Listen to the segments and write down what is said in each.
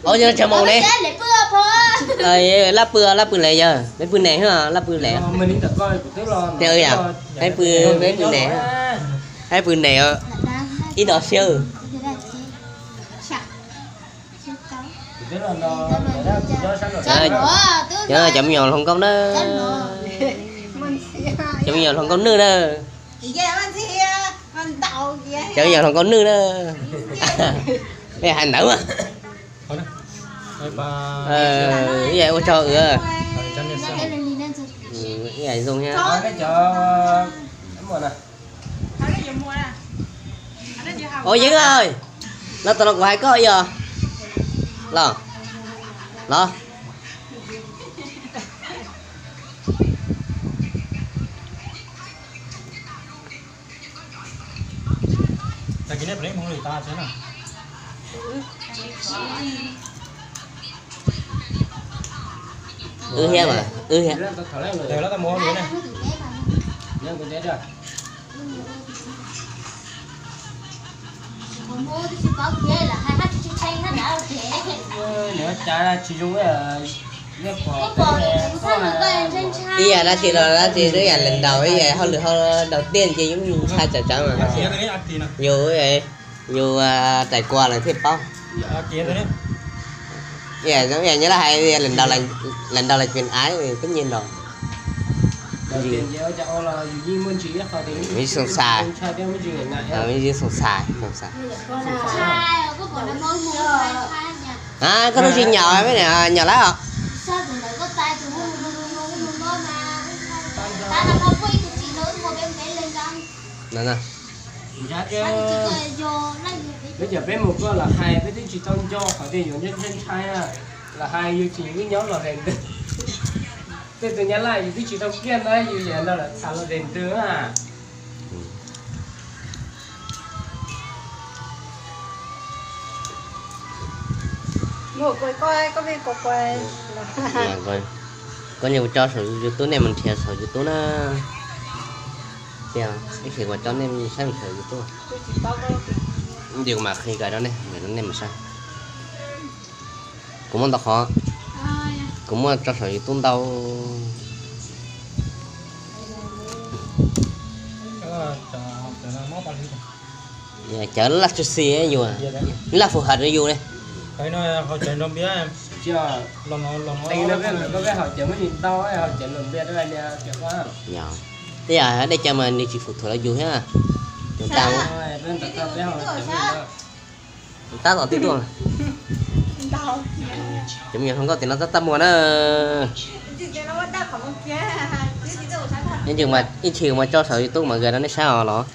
Ov, yog tsa mus ne. Laj pw, laj pw le yog peb pw ne, laj pw le. Tias yog peb pw, peb pw ne, peb pw ne ib no siab. Cov me nyuam hluas nkauj na, cov me nyuam hluas nkauj nwj na, cov me nyuam hluas nkauj nwj na. Hais ntawd mas. Ua tsaug, zoo thiab. Ua Yeeb, los tau los kuv hais koj ib os. Los, los. Wb thiab mas, wb thiab. Ib yam dab tsi los dab tsi, ib yam lawm ntaus ib yam hauj lwm hauj lwm tiag ces yeej ntshai tsam tsam mas. Yus, yus rais kua lawm thiaj paub. Ib yam zoo ib yam nyob lawv hais, lawm ntaus lawm ces av twb nyiag ntaus. Yeej xoo xais, yeej xoo xais, xoo xais. Koj twb tsis nyaum, nyaum lawm os. Peb cov peb mus koj los hais peb twb tsis tau nco qhov tias yuav ntshai ntshai, los hais yus tsis wb nyob los de ntws. Tej tus nyab laj yus twb tsis tau kiag ntawd yus yam no lawm txham los de ntws na. Koj nyiam kuv tso saum YouTube, nej mus nrhiav saum YouTube na. Tias ib txhia kuv tso nej saib mus saum YouTube. Ces kuv mam qhia kawg rau nej, nej mus saib. Kuv muaj ntau qhov, kuv muaj tso saum YouTube ntau. Cov laj tsis xis yus, laj phù hợp rau yus ne. Yog, tej yam dej cawv mas nws tsis phù thuộc rau yus thiab. Tab tom tib tuaj. Cov me nyuam hluas nkauj tim no tab tab muag na. Ib ntsis mas tso saum YouTube mas gais rau nej saib os los.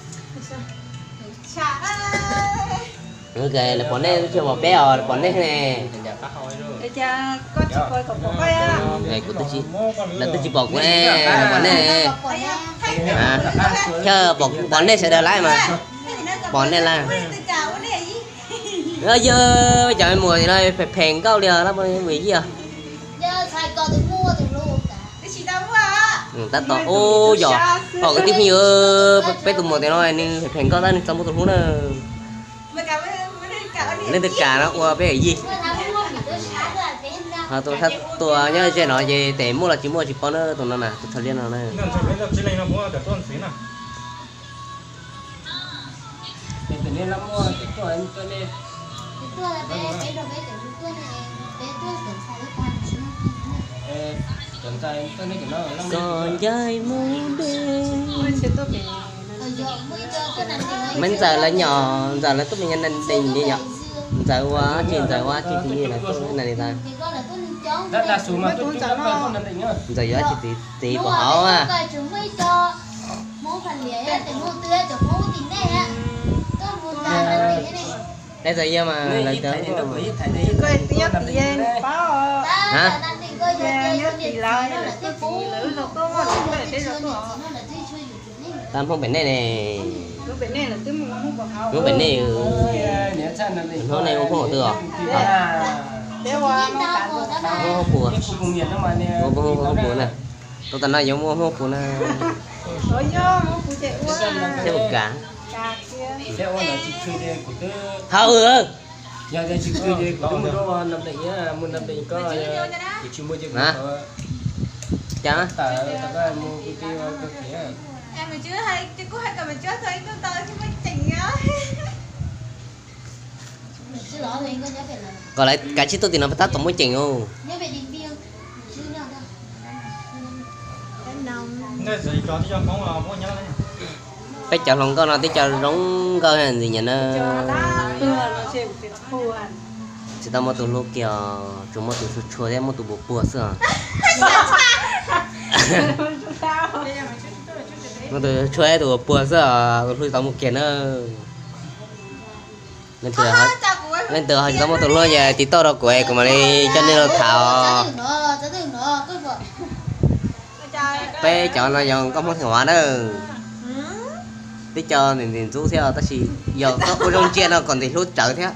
Lawv pom nej twb tsis pom peb os, lawv pom nej ne. Lawv twb tsis pom kuv ne, lawv pom nej. Thiab pom nej sawv daws lawm mas, pom nej lawm. Yog cov me muam no phem phem nkauj li os, lab mus yij os. Tab tom ub yog, pom kwv tij phooj ywg, peb tus muam tias no nws phem phem nkauj tab nws txo muaj tus hlub na. Leej twg kam no ua peb yij. Ho tus thab tua nyob ze no ces tes muaj los tsis muaj tsis paub na, tus no na, tus thawj liab no na. Koj ncaim mus deb. Maiv Ntxawm lawv nyom, Ntxawm lawv tuaj me nyuam Nam Dees li yom. Ntxawm ua tsis, Ntxawm ua tsis, tsis li lawv tuaj na li ntawd. Ntxawm yuav tsis txiv, txiv puas hauv a. Es txawm yog mas lawv cov, tab Hmoob pem nej ne. Hmoob pem nej, Hmoob pem nej, Hmoob nej ua Hmoob twg os? Muaj huab puas, muaj huab puas na. Tus tam no yuav muaj huab puas na. Thiab puas kav. Hauj. Cas? Kom lawv kav tsij tuaj tim no pab tab tom muaj ceem os. Peb cov hluas nkauj no twb cov zoo nkauj ntxim nyiam na. Tsis tau muaj tus hlub kiag, tsuas muaj tus tshua tshua thiab muaj tus puas puag xwb os. Muaj tus tshua tus puas puag xwb os, tus hlub tsis tau muaj kiag na. Leej twg ho tsis tau muaj tus hlub ces tiv tauj rau kuv es kuv mam li coj nej los tham. Peb cov no yog nkauj Hmoob Theej Huav na. Twb cov ntxim ntxim ntxub thiab tab sis yog koj ua zoo ntsia no kom ntxim hlub tsawv thiab.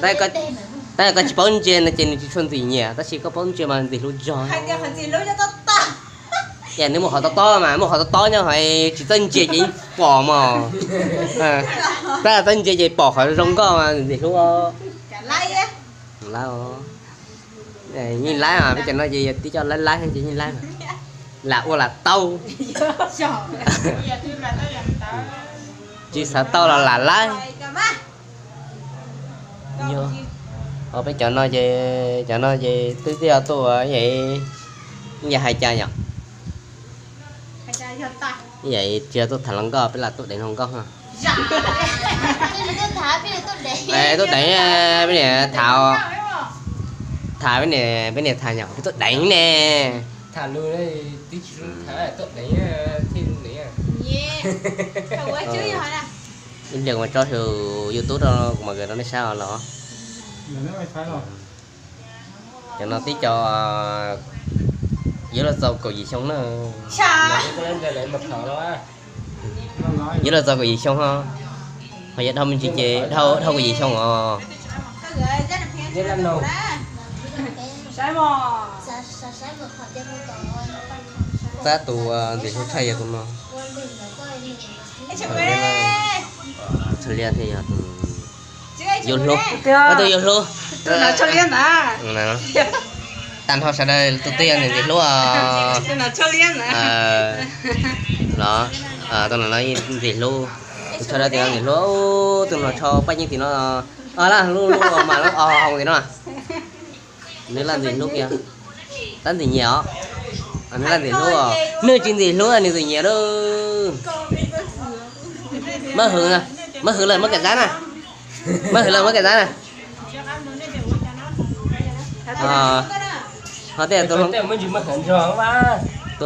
Tab sis koj tsis paub ntsia no ces nws tsis tshua ntxim nyiam, tab sis koj paub ntsia mas ntxim hlub zog. Ces nws muaj qhov tob tob mas, muaj qhov tob tob nyob hauv, tsis txawj ntsia ces yeej pom mog. Tab txawj ntsia ces pom qhov zoo nkauj mas ntxim hlub. Yeej laib mas, peb cov no ces yog tib co laib laib ces yeej laib mas. Lam ua lam tau. Tsis xav tau los lam laib. Yog, peb cov no ces, cov no ces twb tij tuaj, yam hais cas yom? Yam tsis tuaj tham hluas nkauj, peb lam tuaj deev hluas nkauj. Tuaj deev, peb niam tham, tham peb niam, peb niam tham nyom peb tuaj deev ne. Ib pliag kuv mam tso hauv YouTube rau kuv mam gam rau nej saib os los. Cov no tib co yuav luag txaus kaum yim xyoo na. Yuav luag txaus kaum yim xyoo ho, ho yog dhau me ntsis ces dhau, dhau kaum yim xyoo os. Tab tus ntxim hlub tshaj yog tus no. Tus tshaj liab thiaj yog tus yuav hlub, tus yuav hlub. Tag nrho sawv daws tus twg yog ntxim hlub os? Los, tus no ntxim hlub, tus tshaj dawb tim no ntxim hlub, tus no tshaj paj yeej tim no, laj lub lub mas lub o hoo tim no. Nws laj ntxim hlub kiag, tab ntxim nyiam os. Nws laj ntxim hlub os, nws tsis ntxim hlub nws txawm nyiam lawm. Mab hwv, mab hwv lawm muab kam zab na, mab hwv lawm muab kam zab na. Ho tej tus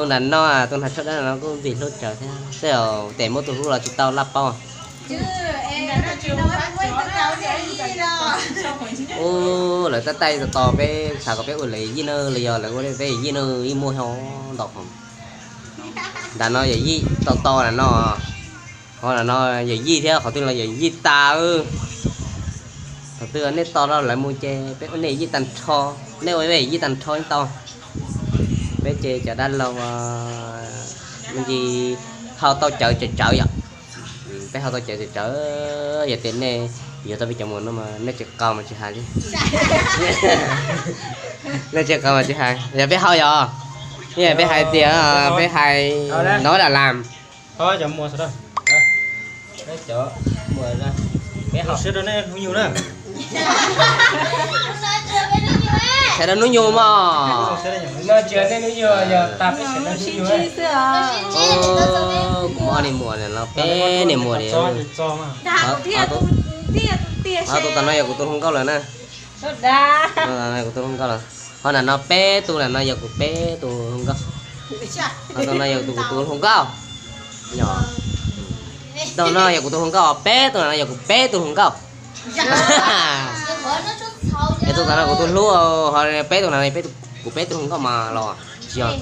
nram no, tus nram tshaj dawb no kuj ntxim hlub tsawv thiab, tej zaum tes muab tus hlub los tsis tau laj paub. Ub, lawv tab tais tos tos peb xav kom peb ua lawv yij na, los yog lawv ua peb yij na, ib muaj ho ntau. Nram no yawm yij to to nram no, qhov nram no yawm yij thiab qhov twg los yawm yij tas. Thaum twg nej tos rau lawv mus ces peb ua nej yij tag nrho, nej ua peb yij tag nrho yeej tau. Peb ces cov dab laug me ntsis ho tau cawv tsawv tsawv yom. Peb ho tau cawv tsawv tsawv, yog tias nej yuav tau peb cov muam no mas nej tsis qau mas tsis hais li. Nej tsis qau mas tsis hais, yog peb ho yog, yog peb hais tias peb hais no dam lam. Sawv daws hnub nyoog mog. Kuv muaj niam muam no peb niam muam li. Ho tus tom no yog kuv tus hluas nkauj lawm na. Kuv tus hluas nkauj lawm. Ho nram no peb tus, nram no yog kuv peb tus hluas nkauj. Ho tus no yog kuv tus hluas nkauj. Tus no yog kuv tus hluas nkauj, peb tus no yog kuv peb tus hluas nkauj. Es tus tom no kuv tus hlub, ho peb tus no kuv peb tus hluas nkauj mas los tsis yog.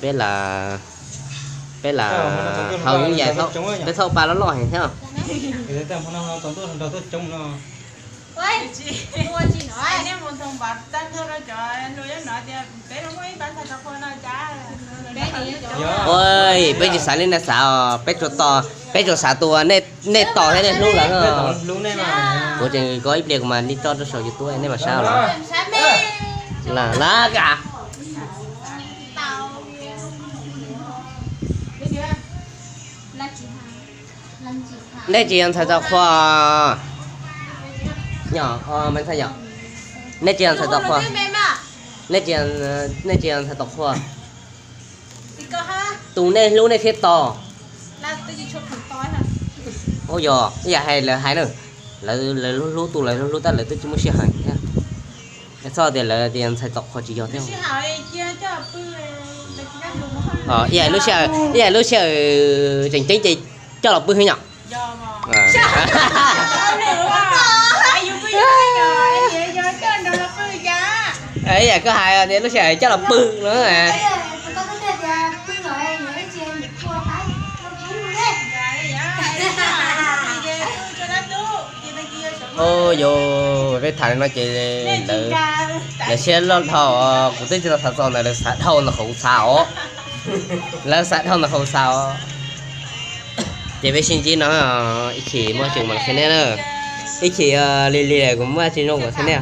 Peb lam, peb lam haus yoov yais, peb txhob pa loj loj heev thiab. Ua, peb tsis xav li ntawd xav os, peb tsuas tos, peb tsuas xav tus nej tos thiab nej hlub lawm. Kuv tseem kov ib pliag kuv mam li tso rau saum YouTube nej mam saib los. Lawm lawm kawg. Nej tsis yog ntxhais tau qhua. Nej tsis yog ntxhais tau qhua. Nej tsis yog ntxhais tau qhua. Tus nej hlub nej thiaj tos. Ua yog ib yam hais lawv hais na, lawv hlub hlub tus lawv hlub hlub tab lawv twb tsis muaj sij hawm thiab. Txhob tias lawv tias ntxhais tau qhua tsis yog thiab. Ib yam lub sij hawm, ib yam lub sij hawm tseem ceeb ces coj los pw xwb yom. Ib yam koj hais tias lub sij hawm coj los pw no. Ua yog peb tham li no ces lawv siab loj dhau, kuv twb tsis tau xav txog ntawd lawv xav dhau ntawm qhov kuv xav os. Lawv xav dhau ntawm qhov kuv xav os. Ces peb sib ntsib no, ib chim muaj tseem mam qhia nej na. Ib chim lig lig kuv muaj tsis zoo kuv qhia nej.